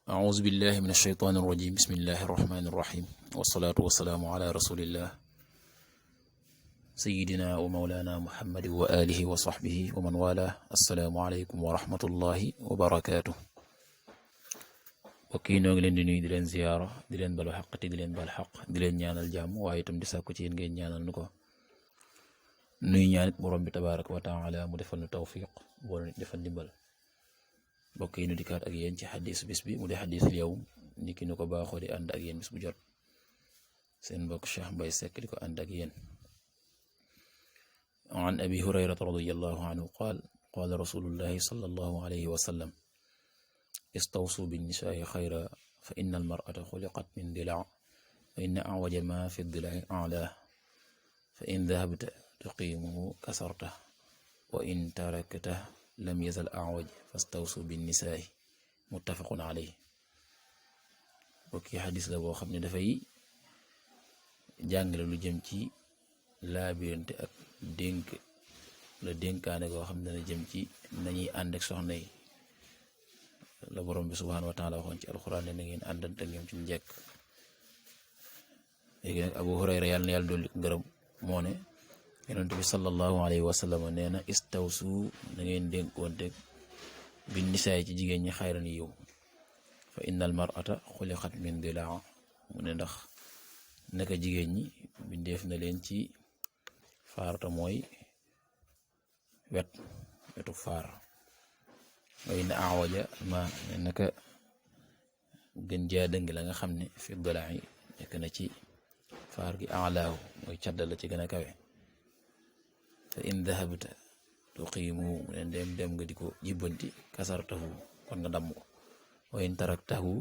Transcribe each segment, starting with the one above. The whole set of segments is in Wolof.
أعوذ بالله من الشيطان الرجيم بسم الله الرحمن الرحيم والصلاة والسلام على رسول الله سيدنا ومولانا محمد وآله وصحبه ومن والاه السلام عليكم ورحمة الله وبركاته وكي نoo ngi leen di nuyu di leen ziyaara di leen balu xaq te di leen bal xaq di leen ñaanal jàmm waaye itam di sàkku ci yéen ngeen ñaanal nu ko nuy ñaanit borom bi tabaaraka wa taala mu defal nu tawfiq boole defal ndimbal mbokk yi nu dikkaat ak yéen ci xadis bis bi mu di xadisul yawm niki nu ko baaxoo di ànd ak yéen bis bu jot seen mbokk Cheikh Mbaye Seck di ko ànd ak yéen an abi hurayrata radiyallahu anhu qaala rasulullahi sallallahu alayhi wa sallam istawsu binnisaai xayra fa inna almar'ata xuliqat min dila fa inna awaja ma fi dilai a'laa fa in dahabta tuqiimuhu kasarta wa in tarakta lam yazal a'waj fastawsu binnisaai muttafaqun alayhi bokki xadis la boo xam ne dafay jàngale lu jëm ci laabirante ak dénkaane goo xam ne dana jëm ci nañuy ànd ak soxna yi la borom bi subhaanahu wa taala waxoon ci alxuraan ne na ngeen àndante ak ñoom ci njëkk léegi nag Abu Hurayra yàlla na yàlla dolli ko ngërëm moo ne yonent bi sallallahu alayhi wa sallam nee na istawsu na ngeen dénkoonte bin nisaay ci jigéen ñi xayran yiw fa innal mar'ata xuliqat min dilaa mu ne ndax naka jigéen ñi bindeef na leen ci faarata mooy wetu faar wa inna awaja ma ne naka gën jaa dëng la nga xam ne fi dilaa yi nekk na ci faar gi alaahu mooy caddal la ci gën a kawe fa in dahabta tuqiimu mu ne dem nga di ko jibbanti kasartahu kon nga damm ko wa in taraktahu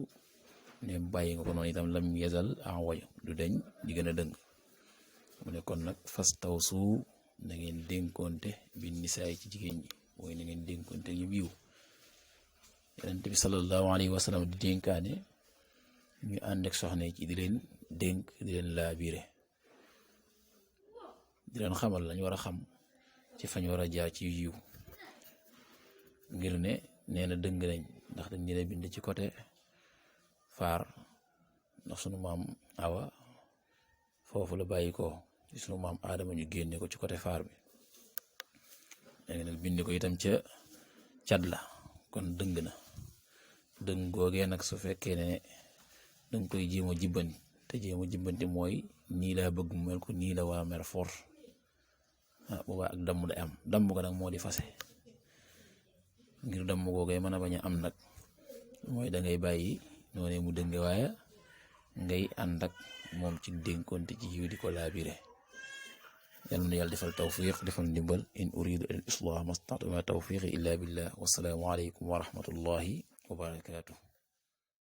ne bàyyi nga ko noonu itam lam yazal awaj du deñ di gën a dëng mu ne kon nag fastawsu na ngeen dénkoonte bin nisaay ci jigéen ñi mooy na ngeen dénkoonte ñu yiw yonent bi sallallahu alayhi wa sallam di dénkaane ñu ànd ak soxna yi ci di leen dénk di leen laabiire di leen xamal lañ war a xam ci fañ war a jaar ci yiw ngir ne nee na dëng nañ ndax dañ leen a bind ci côté faar ndax sunu maam Awa foofu la bàyyi ko ci sunu maam Aadama ñu génne ko ci côté faar bi léegi nag bind ko itam ca cat la kon dëng na dëng googee nag su fekkee ne danga koy jéem a jibbanti te jéem a jibbanti mooy nii laa bëgg mu mel ko nii la war a mer force boobaa ak damm day am damm ko nag moo di fase ngir damm googee mën a bañ a am nag mooy da ngay bàyyi noonu mu dënge waaye ngay ànd ak moom ci dénkoonte ci yiw di ko laabire yàlla na yàlla defal tawfiq defal ndimbal in uridu al islah mastata'tu ma tawfiqi illa billah wassalaamu alaykum wa rahmatullahi wa barakatuh